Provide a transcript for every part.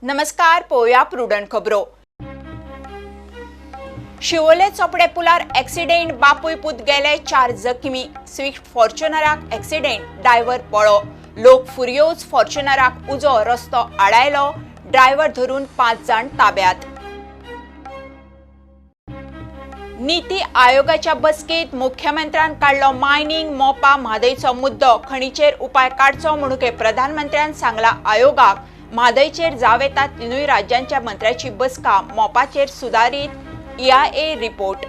नमस्कार, पोया प्रुडंट खबरो. शिवोले चोपडे पुलार एक्सिडेंट, बापूय पूत गेले, 4 जखमी. स्विफ्ट फॉर्च्युनराक एक्सिडेंट, ड्रायव्हर पळो. लोक फुर्योज, फॉर्च्युनराक उजो, रस्तो आडायलो, ड्रायव्हर धरून 5 जाण ताब्यात. नीती आयोगाच्या बसकेत मुख्यमंत्र्यान काडलो मायनिंग मोपा म्हादयचो मुद्दो. खणीचेर उपाय काडचो म्हणून प्रधानमंत्र्यान सांगला आयोगाक. म्हादयचेर जाव येता 3 राज्यांच्या मंत्र्याची बसका, मोपाचेर सुदारीत EIA report.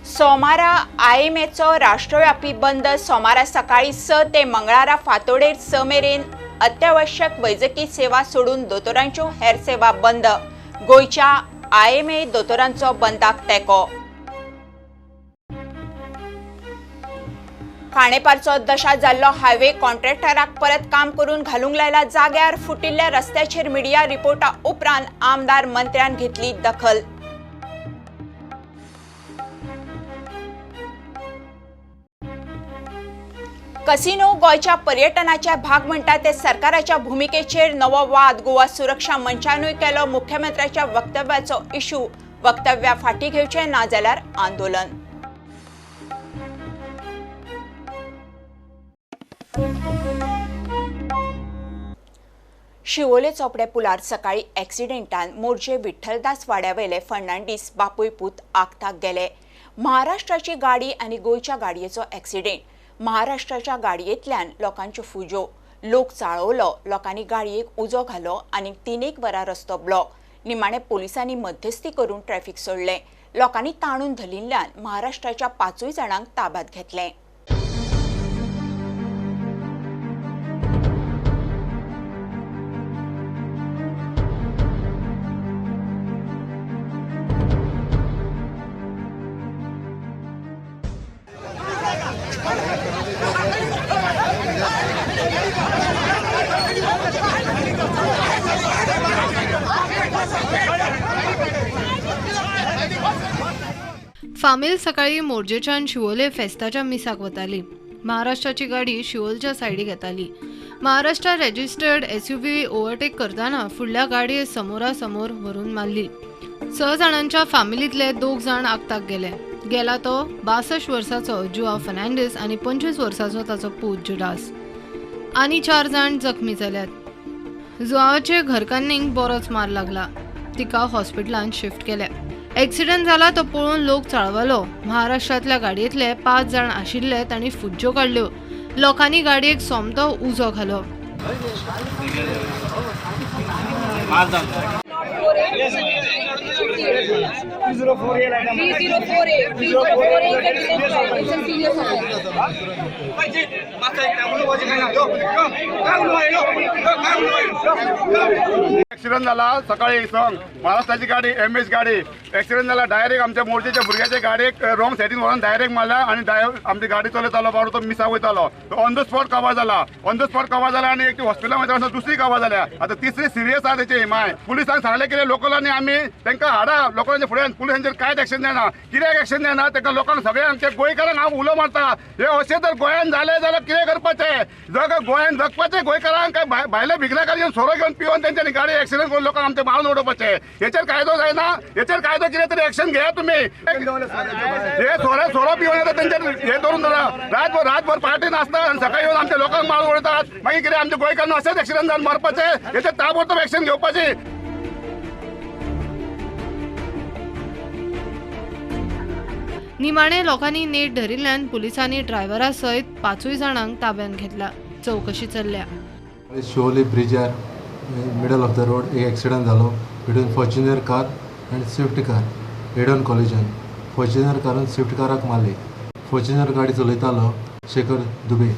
सोमारा आयएमएचो राष्ट्रव्यापी बंद. सोमारा सकाळी 6 ते मंगळारा फांतोडेर 6 मेरेन अत्यावश्यक वैजकी सेवा सोडून दोतोरांच्यो हेर सेवा बंद. गोंयच्या आयएमए दोतोरांचो बंदाक तेंको. खाणेपारचो दशा जाल्लो हायवे कॉन्ट्रॅक्टराक परत काम करून घालूंक लायला जाग्यार. फुटिल्ल्या रस्त्याचेर मिडिया रिपोर्टा उपरांत आमदार मंत्र्यान घेतली दखल. कसिनो गोंयच्या पर्यटनाच्या भाग म्हणटा ते सरकाराच्या भुमिकेचेर नवो वाद. गोवा सुरक्षा मंचानूय केलो मुख्यमंत्र्याच्या वक्तव्याचो इशू. वक्तव्या फाटी घेवचें ना जाल्यार आंदोलन. शिवोले चोपडे पुलार सकाळी एक्सिडेंटान मोरजे विठ्ठलदास वाड्यावेले फर्नांडीस बापूय पूत आगताक गेले. महाराष्ट्राची गाडी आनी गोंयच्या गाडयेचो एक्सिडेंट. महाराष्ट्राच्या गाडयेंतल्यान लोकांच्यो फुज्यो, लोक चाळवलो, लोकांनी गाडयेक उजो घालो आनी 3-1 वरां रस्तो ब्लॉक. निमाणे पोलिसांनी मध्यस्थी करून ट्रॅफिक सोडलें. लोकांनी ताणून धरिल्ल्यान महाराष्ट्राच्या 5 जाणांक ताब्यात घेतलें. फामील सकाळी मोरजेच्यान शिवोले फेस्ताच्या मिसाक वताली. महाराष्ट्राची गाडी शिवोलच्या सायडीक येताली. महाराष्ट्र रजिस्टर्ड SUV overtake करतना फुडल्या गाडये समोरासमोर व्हरून मारली. 6 जाणांच्या फामिलींतले 2 जाण आगताक गेले. गेला तो 62 वर्साचो जुआ फर्नांडीस आनी 25 वर्साचो ताचो पूत जुडास आनी 4 जाण जखमी जाल्यात. जुआचे घरकान्नीक बरोच मार लागला. तिका हॉस्पिटलांत शिफ्ट केल्या. एक्सिडेंट जाला तो पळोवन लोक चाळवलो. महाराष्ट्रांतल्या गाडयेंतले 5 जाण आशिल्ले तांणी फुज्ज्यो काडल्यो. लोकांनी गाडयेक सोमतो उजो घालो. एक्सिडेंट झाला सकाळी संग महाराष्ट्राची गाडी MS गाडी एक्सिडेंट झाला. डायरेक्ट आमच्या मोर्चेच्या भुरग्याच्या गाडयेक रॉंग सायडीन व्हरून डायरेक्ट मारला आणि आमची गाडी चलयतालो बाबा तो मिसाक वयतालो. तो ऑन the spot कवर जाला. ऑन the spot cover जाला आणि एक हॉस्पिटलान वयता दुसरी कवर जाल्या. आतां तिसरी सिरियस आहा तेची माय. पुलिसांक सांगलें कितें लोकलांनी आमी तांकां हाडा लोकांच्या फुड्यान. पुलिसांचेर कांयच एक्शन जायना. कित्याक एक्शन जायना तांकां लोकांक सगळ्यांक आमच्या गोंयकारांक हांव उलो मारता. हे अशें जर गोंयान जालें जाल्यार कितें करपाचें? जग गोंयान जगपाचें गोंयकारांक काय भायले भिकणाकार येवन सोरो घेवन पिवन तेंच्यांनी गाडी एक्सिडेंट करून लोकांक आमचे मारून उडोवपाचे? हेचेर कायदो जायना. हेचेर कायदो कितें तरी एक्शन घेया तुमी. हे सोरो पिवन येता तेंचेर हे धरून धरा. रातभर रातभर पार्टी नाचता आनी सकाळी येवन आमच्या लोकांक मारून उडयतात. मागीर कितें आमच्या गोंयकारांक अशेंच एक्सिडेंट जावन मरपाचें? हेचेर ताबडतोब एक्शन घेवपाची. निमाणे लोकांनी नेट धरिल्ल्यान पुलिसांनी ड्रायव्हरा सयत 5 जाणांक ताब्यांत घेतला. चवकशी चल्ल्या. शिवोली ब्रिजार मिडल ऑफ the road एक एक्सिडेंट जालो between Fortuner car and Swift car. Head on collision. Fortuner कारान स्विफ्ट काराक मारली. फॉर्च्युनर गाडी चलयतालो शेखर दुबे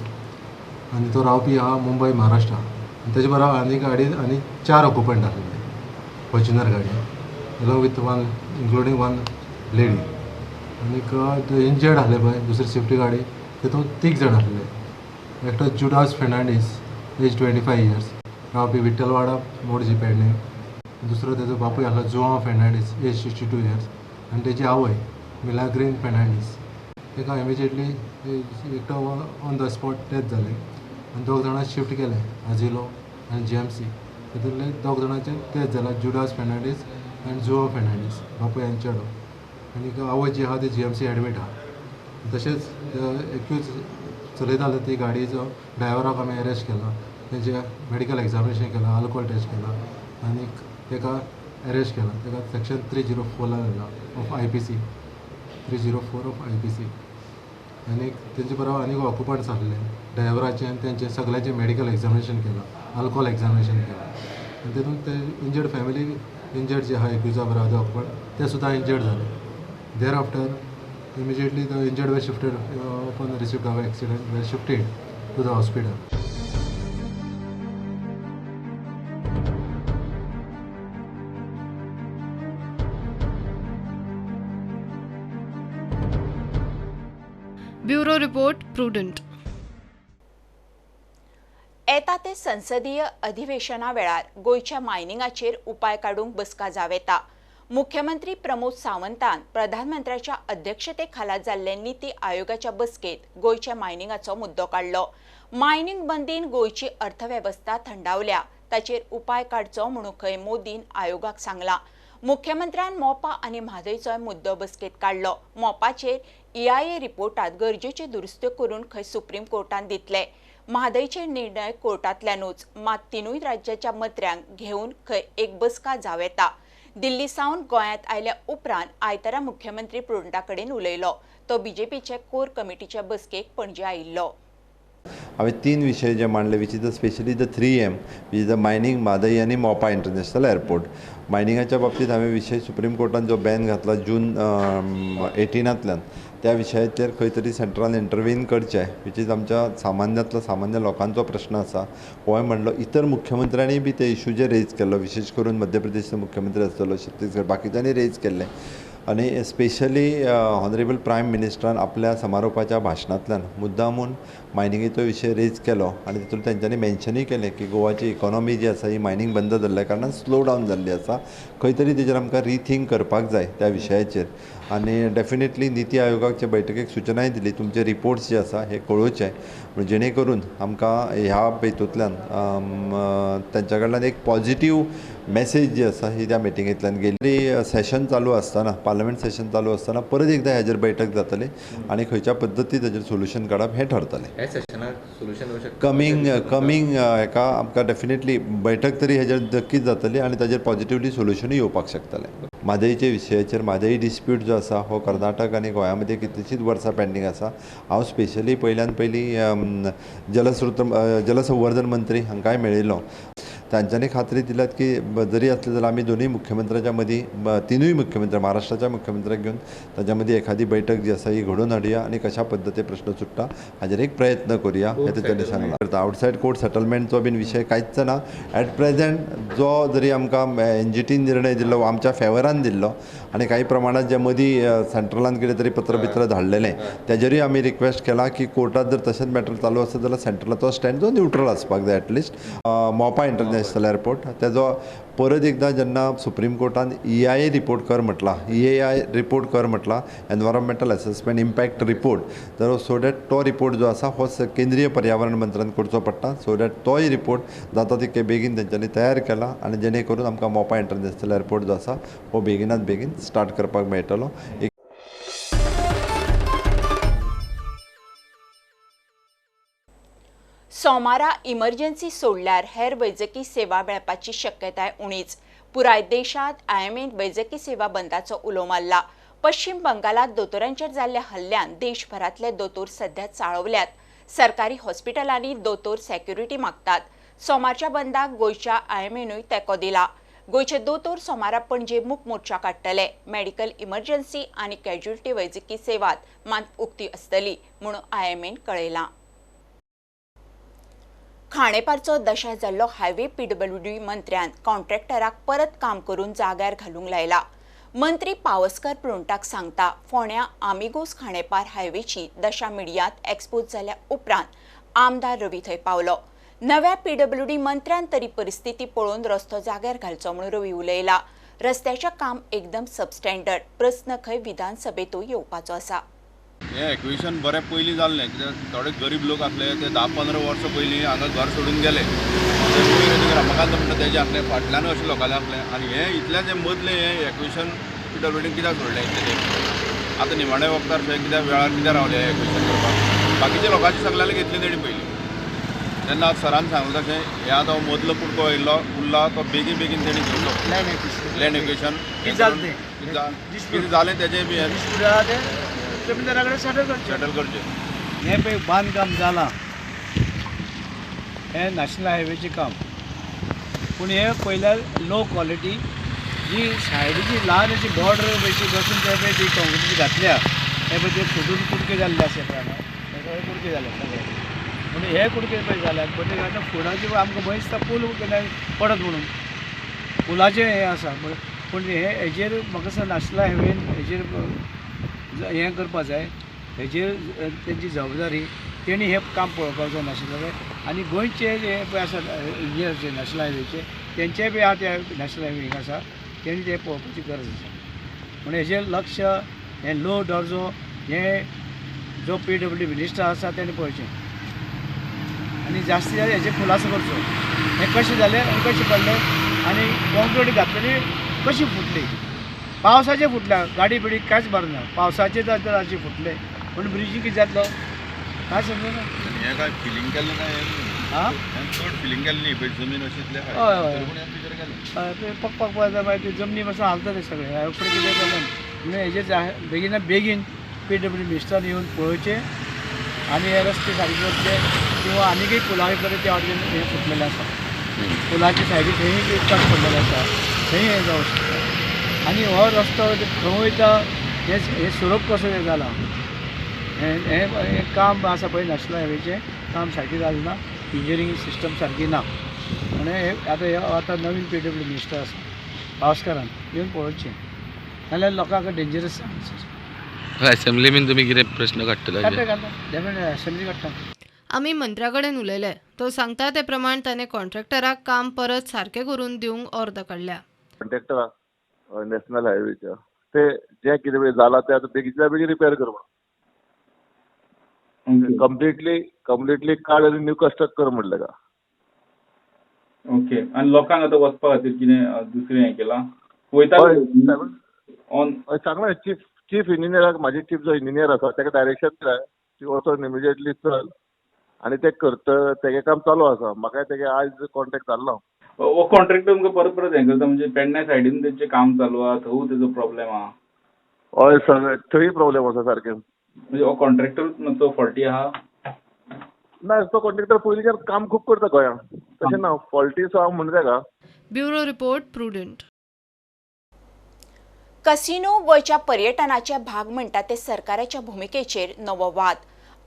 आनी तो रावपी आहा मुंबय महाराष्ट्र. आनी तेजे बरोबर आनी गाडी आनी 4 ऑक्युपंट आसलेले फॉर्च्युनर गाडी along with one including 1 lady. आनीक इंजर्ड आसले पळय दुसरी स्विफ्ट गाडी तितून 3 जाण आसले. एकटो जुडास फर्नांडीस एज 25 इयर्स रावपी विठ्ठलवाडा मोरजी पेडणे. दुसरो तेजो बापूय आसलो जुआंव फर्नांडीस एज 62 इयर्स आनी तेजी आवय मिलाग्रीन फर्नांडीस. ताका इमिजिएटली एकटो ऑन the spot death जालें आनी 2 जाणां शिफ्ट केलें आजिलो. आनी GMC तातूंतले दोग जाणांचे death जाला, जुडास फेर्नांडीस आनी जुआंव फेर्नांडीस, बापूय आनी चेडो. आनी आवय जी आहा ती GMC admit आहा. तशेंच एक्यूज चलयताले ती गाडयेचो ड्रायव्हराक आमी अरेस्ट केला, तेंचे मेडिकल एग्जामिनेशन केलां, अल्कोहोल टेस्ट केला आनी ताका अरेस्ट केला. ताका सेक्शन 304 लायला of IPC, 304 of IPC. आनी तेंचे बरोबर आनीक ऑक्युपंट्स आसले ड्रायव्हराचे आनी तेंचे सगळ्यांचे मेडिकल एग्जामिनेशन केलां, अल्कोहोल एग्जामिनेशन केलां. आनी तेतून ते इंजर्ड फॅमिली इंजर्ड जे आहा एक्युजा बरोबर अदर ऑक्युपंट ते सुद्दां इंजर्ड जाले. Thereafter immediately the injured were shifted upon receipt of accident were shifted to the hospital. Bureau report, Prudent. येता ते संसदीय अधिवेशना वेळार गोंयच्या मायनिंगाचेर उपाय काडूंक बसका जावं येता. मुख्यमंत्री प्रमोद सावंतान प्रधानमंत्र्याच्या अध्यक्षतेखाला जाल्ले नीती आयोगाच्या बसकेत गोंयच्या मायनिंगाचो मुद्दो काडलो. मायनिंग बंदीन गोंयची अर्थवेवस्था थंडावल्या, ताचेर उपाय काडचो म्हणून खंय मोदीन आयोगाक सांगलां. मुख्यमंत्र्यान मोपा आनी म्हादयचोय मुद्दो बसकेत काडलो. मोपाचेर EIA रिपोर्टात गरजेच्यो दुरुस्त्यो करून खंय सुप्रीम कोर्टान दितले. म्हादयचे निर्णय कोर्टांतल्यानूच, मात तिनूय राज्याच्या मंत्र्यांक घेवन खंय एक बसका जावं येता. दिल्ली सावन गोंयांत आयल्या उपरांत आयतारा मुख्यमंत्री प्रुडंटा कडेन उलयलो. तो बीजेपीचे कोर कमिटीचे बसकेक पणजे आयिल्लो. हांवें 3 विशय जे मांडले, which is the specially the 3M, which is the mining, Mhadei आनी मोपा इंटरनॅशनल एअरपोर्ट. मायनिंगाच्या बाबतींत हांवें विशय सुप्रीम कोर्टान जो बॅन घातला जून 18तल्यान त्या विशयाचेर खंय तरी सेंट्रलान इंटरवीन करचें, which is आमच्या सामान्यांतलो सामान्य लोकांचो प्रश्न आसा होय म्हणलो. इतर मुख्यमंत्र्यांनी बी ते इशू जे रेज केल्लो, विशेश करून मध्य प्रदेशचो मुख्यमंत्री आसतलो, छत्तीसगड, बाकीच्यांनी रेज केल्ले. आनी स्पेशली ऑनरेबल प्रायम मिनिस्टरान आपल्या समारोपाच्या भाशणांतल्यान मुद्दामून मायनिंगेचो विशय रेज केलो आनी तितून तेंच्यांनी मेन्शनूय केलें की गोवाची इकॉनॉमी जी आसा ही मायनींग बंद जाल्ल्या कारणान स्लो डावन जाल्ली आसा, खंय तरी तेजेर आमकां रिथींक करपाक जाय त्या विशयाचेर. आनी डेफिनेटली नीती आयोगाचे बैठकेक सुचनाय दिली, तुमचे रिपोर्ट्स जे आसा हे कळोवचे, जेणे करून आमकां ह्या हेतूंतल्यान तेंच्या कडल्यान एक पॉझिटीव मॅसेज जी आसा ही त्या मिटिंगेंतल्यान गेली. सेशन चालू आसतना, पार्लमेंट सेशन चालू आसतना परत एकदा हाजेर बैठक जातली आनी खंयच्या पद्दती ताजेर सोल्युशन काडप हें ठरतलें. कमींग कमींग हेका आमकां डेफिनेटली बैठक तरी हेजेर नक्कीच जातली आनी ताजेर पॉझिटिवली सोल्युशनूय येवपाक शकतलें. म्हादयच्या विशयाचेर म्हादय डिस्प्यूट जो आसा हो कर्नाटक आनी गोंया मदीं कितलींशींच वर्सां पेंडींग आसा. हांव स्पेशली पयल्यान पयलीं जलस्रोत जलसंवर्धन मंत्री हांकांय मेळिल्लो, तांच्यांनी खात्री दिल्यात की जरी आसलें जाल्यार आमी दोनूय मुख्यमंत्र्याच्या मदीं, तिनूय मुख्यमंत्री, महाराष्ट्राच्या मुख्यमंत्र्याक घेवन ताच्या मदीं एखादी बैठक जी आसा ही घडोवन हाडुया आनी कशा पद्दतीन प्रश्न सुट्टा हाजेर एक प्रयत्न करुया हें तांच्यांनी सांगलां. आउटसायड कोर्ट सेटलमेंटचो बीन विशय कांयच ना. एट प्रेजेंट जो जरी आमकां NGTन निर्णय दिल्लो आमच्या फेवरान दिल्लो आनी काही प्रमाणांत जे मदीं सेंट्रलान कितें तरी पत्र बित्र धाडलेलें तेजेरूय आमी रिक्वेस्ट केला की कोर्टात जर तशेंच मॅटर चालू आसत जाल्यार सेंट्रलाचो स्टँड जो न्यूट्रल आसपाक जाय एटलिस्ट. मोपा इंटरनॅशनल एअरपोर्ट तेजो परत एकदां जेन्ना सुप्रीम कोर्टान EIA report कर म्हटलां, EAI report कर म्हटलां, एनवायरोमेंटल एसेसमेंट इम्पॅक्ट रिपोर्ट, तर सो that तो रिपोर्ट जो आसा हो केंद्रीय पर्यावरण मंत्र्यान करचो पडटा, सो that तोय रिपोर्ट जाता तितके बेगीन तेंच्यांनी तयार केला आनी जेणे करून आमकां मोपा इंटरनॅशनल एअरपोर्ट जो आसा हो बेगिनात बेगीन स्टार्ट करपाक मेळटलो. सोमारा इमर्जन्सी सोडल्यार हेर वैजकी सेवा मेळपाची शक्यताय उणीच. पुराय देशांत IMAन वैजकी सेवा बंदाचो उलो मारला. पश्चिम बंगालात दोतोरांचेर जाल्ल्या हल्ल्यान देशभरांतले दोतोर सध्या चाळवल्यात. सरकारी हॉस्पिटलांनी दोतोर सेक्युरिटी मागतात. सोमारच्या बंदाक गोंयच्या IMAनूय तेंको दिला. गोंयचे दोतोर सोमारा पणजे मूक मोर्चा काडटले. मेडिकल इमर्जन्सी आनी कॅज्युअल्टी वैजकी सेवात मात उक्ती आसतली म्हणून IMAन कळयलां. खाणेपारचो दशा जाल्लो हायवे PWD मंत्र्यान कॉन्ट्रॅक्टराक परत काम करून जाग्यार घालूंक लायला. मंत्री पावसकर प्रुडंटाक सांगता, फोंड्या आमिगोस खाणेपार हायवेची दशा मिडियांत एक्सपोज जाल्या उपरांत आमदार रवी थंय पावलो. नव्या PWD मंत्र्यान तरी परिस्थिती पळोवन रस्तो जाग्यार घालचो म्हणून रवी उलयला. रस्त्याचें काम एकदम सबस्टँडर्ड, प्रस्न खंय विधानसभेंतूय येवपाचो आसा. हें एक्विशन बरें पयलीं जाल्लें, कित्याक थोडे गरीब लोक आसले ते 10-15 वर्सां पयलीं हांगा घर सोडून गेले. ते पयर रमाकांत म्हणटा तेजें आसलें, फाटल्यानूय अशें लोकांलें आसलें. आनी हें इतलें जें मदलें हें एक्विशन पीडब्ल्यूडीन कित्याक सोडलें इतलें तें आतां निमाण्या वखदार शें कित्याक वेळार कित्याक रावलें हें एक्विशन करपाक? बाकीच्या लोकांची सगळ्यांनी घेतली तेणी पयलीं. तेन्ना आतां सरान सांगलें तशें हें आतां मदलो कुडको आयिल्लो उरला तो बेगीन बेगीन तेणी घेवचो लँड एक्विशन. कितें जालें तेजें बी जमीनदारा कडेन सेटल करचें. हें पळय बांदकाम जालां हें नॅशनल हायवेचें काम, पूण हें पयल्यार लो क्वॉलिटी जी सायडीची ल्हान अशी बॉर्डर अशी बसून ते पळय ती कॉन्क्रिटी घातल्या हे पळय ते फुटून कुडके जाल्ले आसा पळय हांगा, हे सगळे कुडके जाले सगळे. पूण हे कुडके पळय जाल्यात, पण आतां फुडाचे आमकां भंय दिसता पूल केन्ना पडत म्हणून, पुलाचें हें आसा. पूण हे हेजेर म्हाका दिसता नॅशनल हायवेन हेजेर हें करपा जाय, हेजेर तेंची जबाबदारी तेणी हें काम पळोवपाक जाय नॅशनल हायवे. आनी गोंयचे जे पळय आसा इंजिनियर्स जे नॅशनल हायवेचे तेंचेय बी आहा ते नॅशनल हायवे आसा तेणी तें पळोवपाची गरज आसा. म्हणून हेजेर लक्ष हें लो दर्जो हें जो पीडब्ल्यूडी मिनिस्टर आसा तेणी पळोवचें आनी जास्ती जास्त हेजेर खुलासो करचो, हें कशें जालें आनी कशें पडलें आनी कॉन्क्रीट घातलेली कशी फुटली. पावसाचें फुटल्या गाडी बिडी कांयच बरें ना, पावसाचें तर अशें फुटलें पूण ब्रिजी कितें जातलो कांय समजना. हें काय फिलींग केल्लें काय आं चड फिलींग केल्लें न्ही पळय जमीन अशी इतली हय हय हय पक पक पळयता मागीर ते जमनी पासून हालता ते सगळें फुडें कितें जालें. म्हणून हेजेर बेगिना बेगीन पीडब्ल्यू मिनिस्टरान येवन पळोवचें आनी हे रस्ते सारके करचे किंवा आनीकय पुला कडेन ते वाटेन हें फुटलेलें आसा, पुलाच्या सायडीक थंय कट पडलेलें आसा, थंय हें जावं शकता. आनी हो रस्तो खंय वयता हें स्वरूप कसो हें जालां हें हें काम आसा पळय नॅशनल हायवेचें काम सारकें जालें ना, इंजिनियरींग सिस्टम सारकी ना. म्हणून हे आतां हे आतां नवीन पीडब्ल्यू मिनिस्टर आसा पावसकारान येवन पळोवचें, नाल्यार लोकांक डेंजरस आसा. असेंब्ली बीन तुमी कितें प्रश्न काडटले? काडटा काडटा डेफिनेटली असेंब्ली काडटा. आमी मंत्र्या कडेन उलयले, तो सांगता ते प्रमाण ताणें कॉन्ट्रॅक्टराक काम परत सारकें करून दिवंक ऑर्द काडल्या. कॉन्ट्रॅक्टराक नॅशनल हायवेच्या ते जें कितें पळय जालां तें आतां बेगीनच्या बेगीन रिपेर कर म्हणून कंप्लिटली काड आनी न्यू कंस्ट्रक्ट कर म्हणलें का. ओके, आनी लोकांक आतां वचपा खातीर कितें दुसरें हें केलां वयता? हय सांगलां चीफ इंजिनियराक, म्हाजे चीफ जो इंजिनियर आसा ताका डायरेक्शन दिलां की वचोन इमिजिएटली चल आनी तें करता, तेगें काम चालू आसा. म्हाका तेगे आयज कॉन्टेक्ट जाल्लो. हो कॉन्ट्रॅक्टर तुमकां परत परत हें करता, म्हणजे पेडण्या सायडीन तेंचें काम चालू आहा थंय तेजो प्रॉब्लेम आहा. हय सगळें थंय प्रॉब्लेम आसा सारकें. म्हणजे हो कॉन्ट्रॅक्टर मातसो फॉल्टी आहा? ना, तो कॉन्ट्रॅक्टर पयलींच्यान काम खूब करता गोंयांत, तशें ना फॉल्टी सो हांव म्हणटा तेका. Bureau report, Prudent. Casino गोंयच्या पर्यटनाचे भाग म्हणटा ते सरकाराच्या भुमिकेचेर नवो वाद.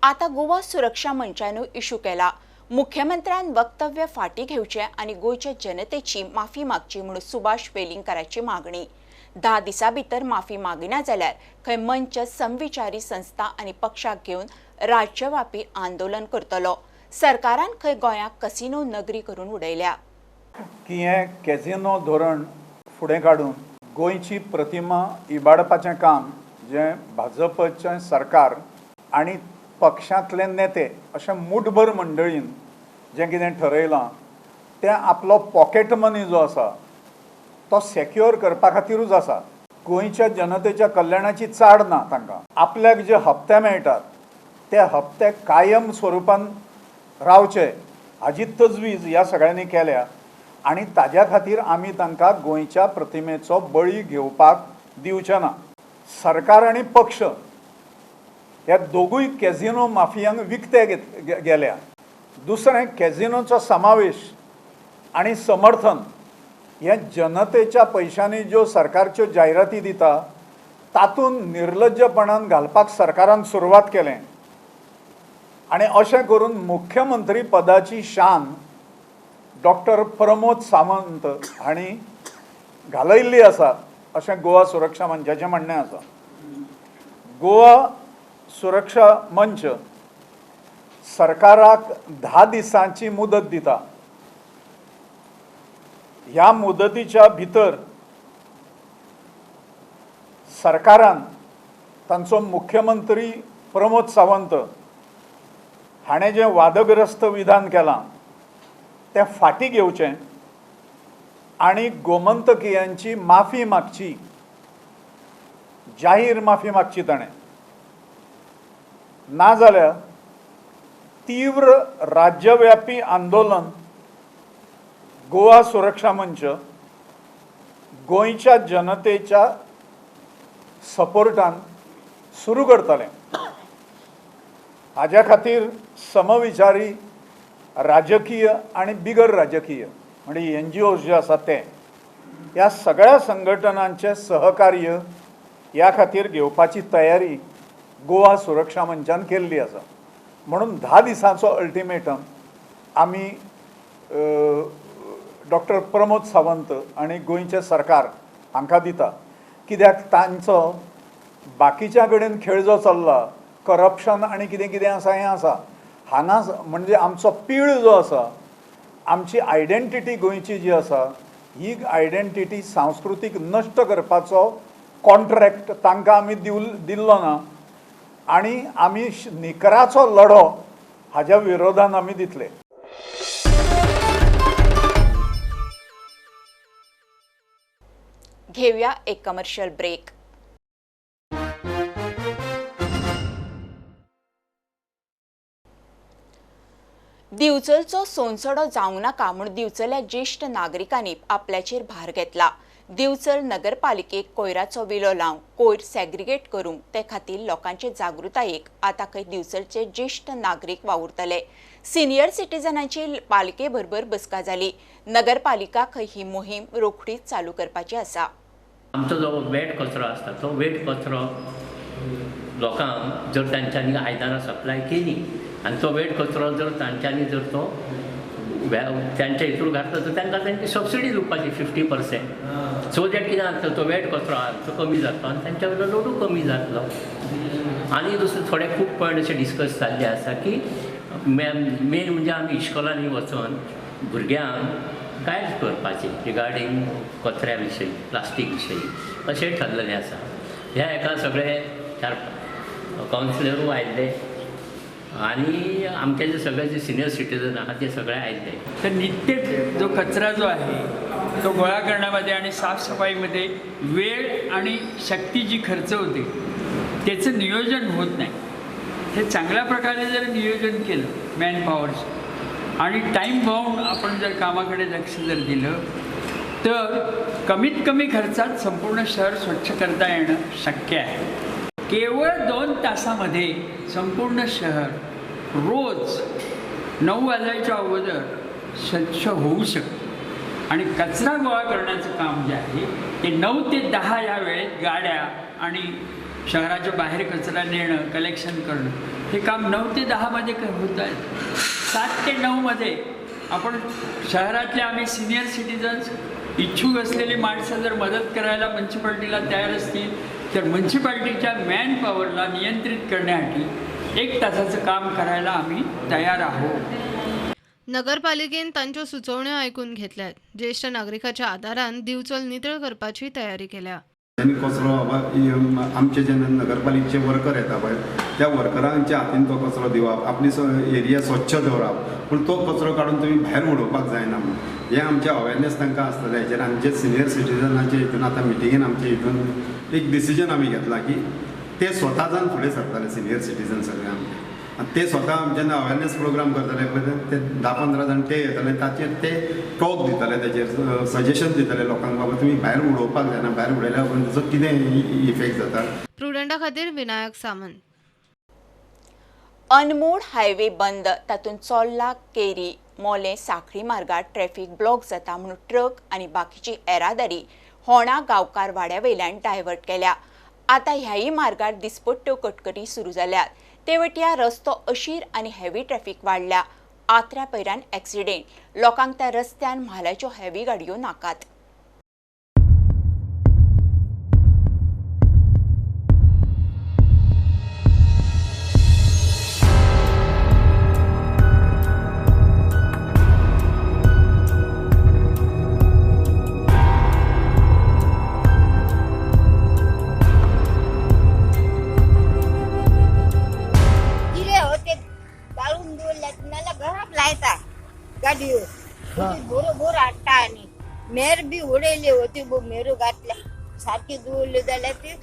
आतां गोवा सुरक्षा मंचानूय इशू केला. मुख्यमंत्र्यान वक्तव्य फाटीं घेवचें आनी गोंयच्या जनतेची माफी मागची म्हणून सुभाष वेलिंगकाराची मागणी. 10 दिसां भितर माफी मागिना जाल्यार खंय मंच समविचारी संस्था आनी पक्षाक घेवन राज्यव्यापी आंदोलन करतलो. सरकारान खंय गोंयाक कसिनो नगरी करून उडयल्या. की हें कॅसिनो धोरण फुडें काडून गोंयची प्रतिमा इबाडपाचें काम जें भाजपचें सरकार आनी पक्षांतले नेते अशें मुठभर मंडळीन जें कितें ठरयलां तें आपलो पॉकेट मनी जो आसा तो सेक्युअर करपा खातीरूच आसा. गोंयच्या जनतेच्या कल्याणाची चाड ना तांकां. आपल्याक जे हप्ते मेळटात ते हप्ते कायम स्वरुपान रावचे हाजी तजवीज ह्या सगळ्यांनी केल्या आनी ताज्या खातीर आमी तांकां गोंयच्या प्रतिमेचो बळी घेवपाक दिवचे ना. सरकार आनी पक्ष ह्या दोगूय कॅझिनो माफियांक विकते गेल्या. दुसरें, कॅझिनोचो समावेश आनी समर्थन हें जनतेच्या पयशांनी ज्यो सरकारच्यो जायराती दिता तातूंत निर्लज्जपणान घालपाक सरकारान सुरवात केलें आनी अशें करून मुख्यमंत्री पदाची शान डॉक्टर प्रमोद सावंत हांणी घालयल्ली आसा अशें गोवा सुरक्षा मंचाचें म्हणणें आसा. गोवा सुरक्षा मंच सरकाराक 10 दिसांची मुदत दिता. ह्या मुदतीच्या भितर सरकारान तांचो मुख्यमंत्री प्रमोद सावंत हाणें जें वादग्रस्त विधान केलां तें फाटीं घेवचें आनी गोमंतकियांची माफी मागची, जाहीर माफी मागची ताणें. नाजाल्यार तीव्र राज्यव्यापी आंदोलन गोवा सुरक्षा मंच गोंयच्या जनतेच्या सपोर्टान सुरू करतलें. हाज्या खातीर समविचारी राजकीय आनी बिगर राजकीय म्हणजे एनजीओज जे आसा ते ह्या सगळ्या संघटनांचें सहकार्य ह्या खातीर घेवपाची तयारी गोवा सुरक्षा मंचान केल्ली आसा. म्हणून 10 दिसांचो अल्टिमेटम आमी डॉक्टर प्रमोद सावंत आनी गोंयचें सरकार हांकां दिता. कित्याक तांचो बाकीच्या कडेन खेळ जो चल्ला, करप्शन आनी कितें कितें आसा हें आसा. हांगा म्हणजे आमचो पीळ जो आसा, आमची आयडेंटिटी गोंयची जी आसा, ही आयडेंटिटी सांस्कृतीक नश्ट करपाचो कॉन्ट्रॅक्ट तांकां आमी दिल्लो ना आनी आमी निकराचो लढो हाज्या विरोधान आमी दितले. घेऊया एक कमर्शियल ब्रेक. दिवचलचो सोनसडो जावंक नाका म्हूण दिवचल्या ज्येश्ठ नागरिकांनी आपल्याचेर भार घेतला. दिवचल नगरपालिकेक कोयराचो विलो लावंक, कोयर सेग्रिगेट करूंक ते खातीर लोकांचे जागृतायेक आतां खंय दिवचलचे ज्येश्ठ नागरीक वावुरतले. सिनियर सिटीजनांची पालिके बरोबर बसका जाली. नगरपालिका खंय ही मोहीम रोखडीच चालू करपाची आसा. आमचो जो वेट कचरो आसता तो वेट कचरो लोकांक जर तांच्यांनी आयदनां सप्लाय केली आनी तो वेट कचरो जर तांच्यांनी जर तो तांच्या हितूर घातलो तर तांकां तांची सबसिडी दिवपाची 50%, सो that कितें जाता तो वेट कचरो आहा तो कमी जातलो आनी तांच्या वयलो लोडूय कमी जातलो. आनी दुसरे थोडे खूब पॉयंट अशे डिस्कस जाल्ले आसा की मेन म्हणजे आमी इश्कोलांनी वचोन भुरग्यांक गायड करपाचें रिगार्डींग कचऱ्या विशयी, प्लास्टीक विशयी अशें ठरलेलें आसा. ह्या हेका सगळे 4 कावन्सिलरूय आयिल्ले आनी आमचे जे सगळे जे सिनियर सिटीजन आहा ते सगळे आयिल्ले. तर नित्य जो कचरा जो आहे तो गोळा करण्यामध्ये आणि साफसफाईमध्ये वेळ आणि शक्ती जी खर्च होते त्याचं नियोजन होत नाही. हे चांगल्या प्रकारे जर नियोजन केलं मॅनपॉवरचं आणि टाईम बाउंड आपण जर कामाकडे लक्ष जर दिलं तर कमीत कमी खर्चात संपूर्ण शहर स्वच्छ करता येणं शक्य आहे. केवळ 2 तासामध्ये संपूर्ण शहर रोज 9 वाजायच्या अगोदर स्वच्छ होऊ शकतं. आणि कचरा गोळा करण्याचं काम जे आहे ते 9 ते 10 या वेळेत गाड्या आणि शहराच्या बाहेर कचरा नेणं, कलेक्शन करणं हे काम 9 ते 10मध्ये होत आहे. 7 ते 9मध्ये आपण शहरातले आम्ही सिनियर सिटीजन्स इच्छुक असलेली माणसं जर मदत करायला म्युनिसिपाल्टीला तयार असतील तर म्युनिसिपाल्टीच्या मॅन पॉवरला नियंत्रित करण्यासाठी 1 तासाचं काम करायला आम्ही तयार आहोत. नगरपालिकेन तांच्यो सुचोवण्यो आयकून घेतल्यात. ज्येश्ठ नागरिकाच्या आदारान दिवचल नितळ करपाची तयारी केल्या. आनी कचरो आमचे जे नगरपालिकेचे वर्कर येता पळय त्या वर्करांच्या हातीन तो कचरो दिवप, आपली एरिया स्वच्छ दवरप, पूण तो कचरो काडून तुमी भायर उडोवपाक जायना म्हणून हें आमचें अवेरनेस तांकां आसतलें हेचेर. आनी जे सिनियर सिटीजनाचे हितून आतां मिटिंगेन आमचे हितून एक डिसिजन आमी घेतला की ते स्वता जावन फुडें सरताले सिनियर सिटीजन सगळे आमचे, आनी ते स्वता जेन्ना अवेरनेस प्रोग्राम करतले पळय ते 10-15 जाण ते येतले, ताचेर ते टॉक दितले, ताचेर सजेशन दितले लोकांक बाबा तुमी भायर उडोवपाक जायना, भायर उडयल्या उपरांत ताचो कितें इफेक्ट जाता. प्रुडंटा खातीर विनायक सामंत. अनमोड हायवे बंद, तातूंत चोर्ला, केरी, मोलें, साखळी मार्गार ट्रॅफिक ब्लॉक जाता म्हणून ट्रक आनी बाकीची येरादारी होणा गांवकार वाड्या वयल्यान डायवर्ट केल्या. आतां ह्याय मार्गार दिसपट्ट्यो कटकटी सुरू जाल्यात. ते वटयां रस्तो अशीर आनी हेवी ट्रॅफिक वाडल्या. आत्र्या पयऱ्यान एक्सिडेंट, लोकांक त्या रस्त्यान म्हालाच्यो हेवी गाडयो नाकात. बरोबर हाडटा आनी मेर बी उडयली होती मेरो घातल्या सारकी दवरली जाल्यार ती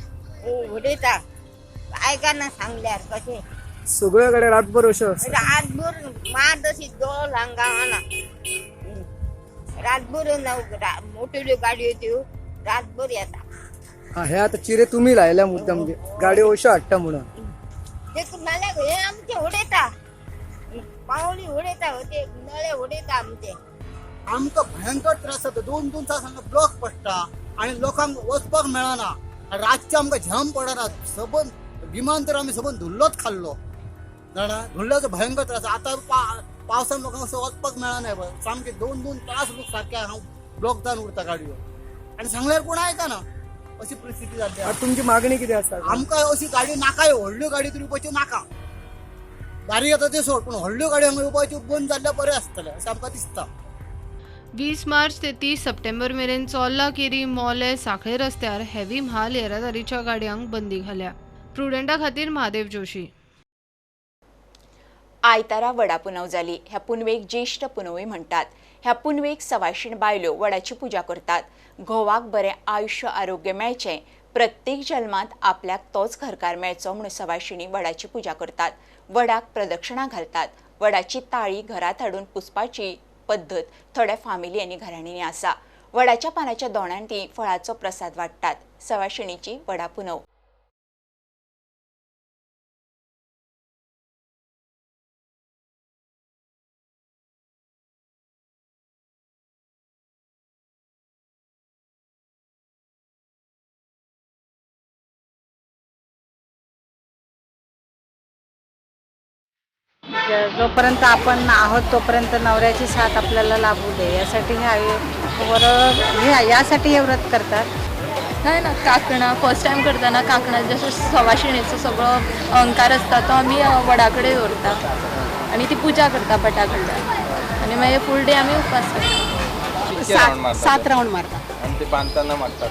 उडयता. आयकना सांगल्यार कशें सगळ्या कडेन रातभर अशें रातभर मार अशी दोल हांगा गांवाना रातभर ना मोठ्यो गाडयो त्यो रातभर येता. हे आता चिरे तुम्ही लायल्या मुद्दाम म्हणजे गाडयो अश्यो हाडटा म्हणून ते नाल्यार हे आमचे उडयता पावली उडयता ते नळे उडयता आमचे. आमकां भयंकर त्रास जाता. 2-2 तास हांगा ब्लॉक पडटा आनी लोकांक वचपाक मेळना. रातचें आमकां झेम पडना. सबंद गिमान तर आमी सबंद धुल्लोच खाल्लो जाणा. धुल्ल्याचो भयंकर त्रास. आतां पावसान लोकांक असो वचपाक मेळना. सामके 2-2 तास लोक सारके हांव ब्लॉक जावन उरता गाडयो आनी सांगल्यार कोण आयकना अशी परिस्थिती जाल्ली. तुमची मागणी कितें आसा? आमकां अशी गाडी नाका, व्हडल्यो गाडी तर येवपाच्यो नाका. बारीक येता ते सोड, पूण व्हडल्यो गाडयो हांगा येवपाच्यो बंद जाल्ल्या बरें आसतलें अशें आमकां दिसता. 20 मार्च ते 30 सप्टेंबर मेरेन चोर्ला केरी मोले सांखळे रस्त्यार हेवी म्हाल येरादारीच्या गाडयांक बंदी घाल्या. प्रुडंटा खातीर महादेव जोशी. आयतारा वडा पुनव जाली. ह्या पुनवेक ज्येश्ठ पुनवूय म्हणटात. ह्या पुनवेक सवाशीण बायलो वडाची पुजा करतात. घोवाक बरें आयुश्य आरोग्य मेळचें, प्रत्येक जल्मांत आपल्याक तोच घरकार मेळचो म्हणून सवाशिणी वडाची पुजा करतात. वडाक प्रदक्षिणा घालतात. वडाची ताळी घरांत हाडून पुसपाची पद्दत थोड्या फामिली आनी घराण्यांनी आसा. वडाच्या पानाच्या दोणांनी ती फळाचो प्रसाद वांट्टात. सवाशिणीची वडा पुनव. जोपर्यंत आपण आहोत तोपर्यंत नवऱ्याची साथ आपल्याला लाभू दे यासाठी हे यासाठी हे व्रत करतात. नाही ना, काकणा फर्स्ट टाइम करताना काकणा जसं सवाशिणीचं सगळं अहंकार असता तो आम्ही वडाकडे दवरता आणि ती पूजा करता भटाकडल्यान आणि मागीर फूल डे आम्ही उपास करता. 7 राऊंड मारतात. आणि ते बांधताना मारतात.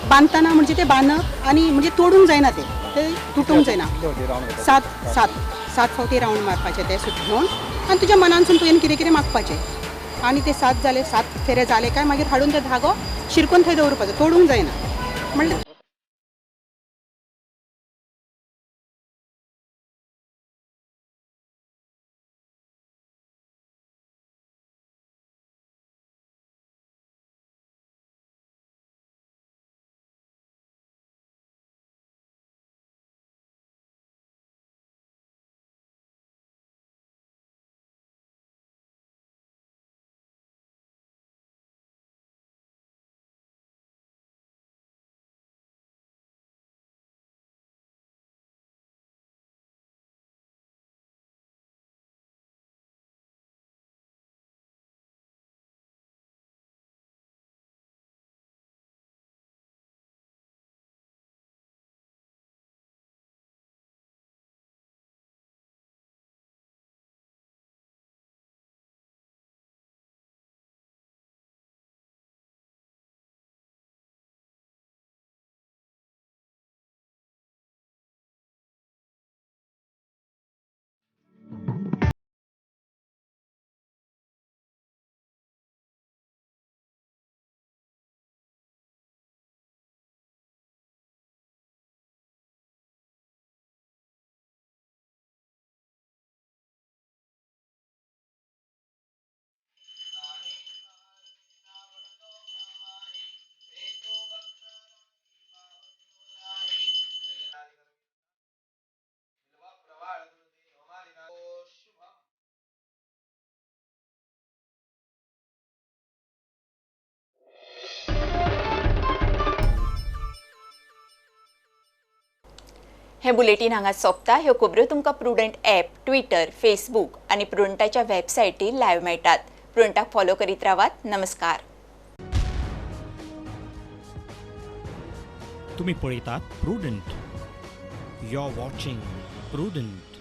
बांधताना म्हणजे ते बांदप आणि म्हणजे तोडूंक जायना, ते ते तुटूंक जायना. 7 फावटी राऊंड मारपाचे ते सूत घेवन आनी तुज्या मनानसून तुवें कितें कितें मागपाचें आनी ते 7 जाले, 7 फेरे जाले काय मागीर हाडून ते धागो शिरकून थंय दवरपाचो, तोडूंक जायना. म्हणल्यार हे बुलेटीन हांगा सोंपता. ह्यो खबऱ्यो तुमकां प्रुडंट ॲप, ट्विटर, फेसबूक आनी प्रुडंटाच्या वेबसायटीर लायव्ह मेळटात. प्रुडंटाक फॉलो करीत रावात. नमस्कार. तुम्ही पळयतात Prudent. You are watching Prudent.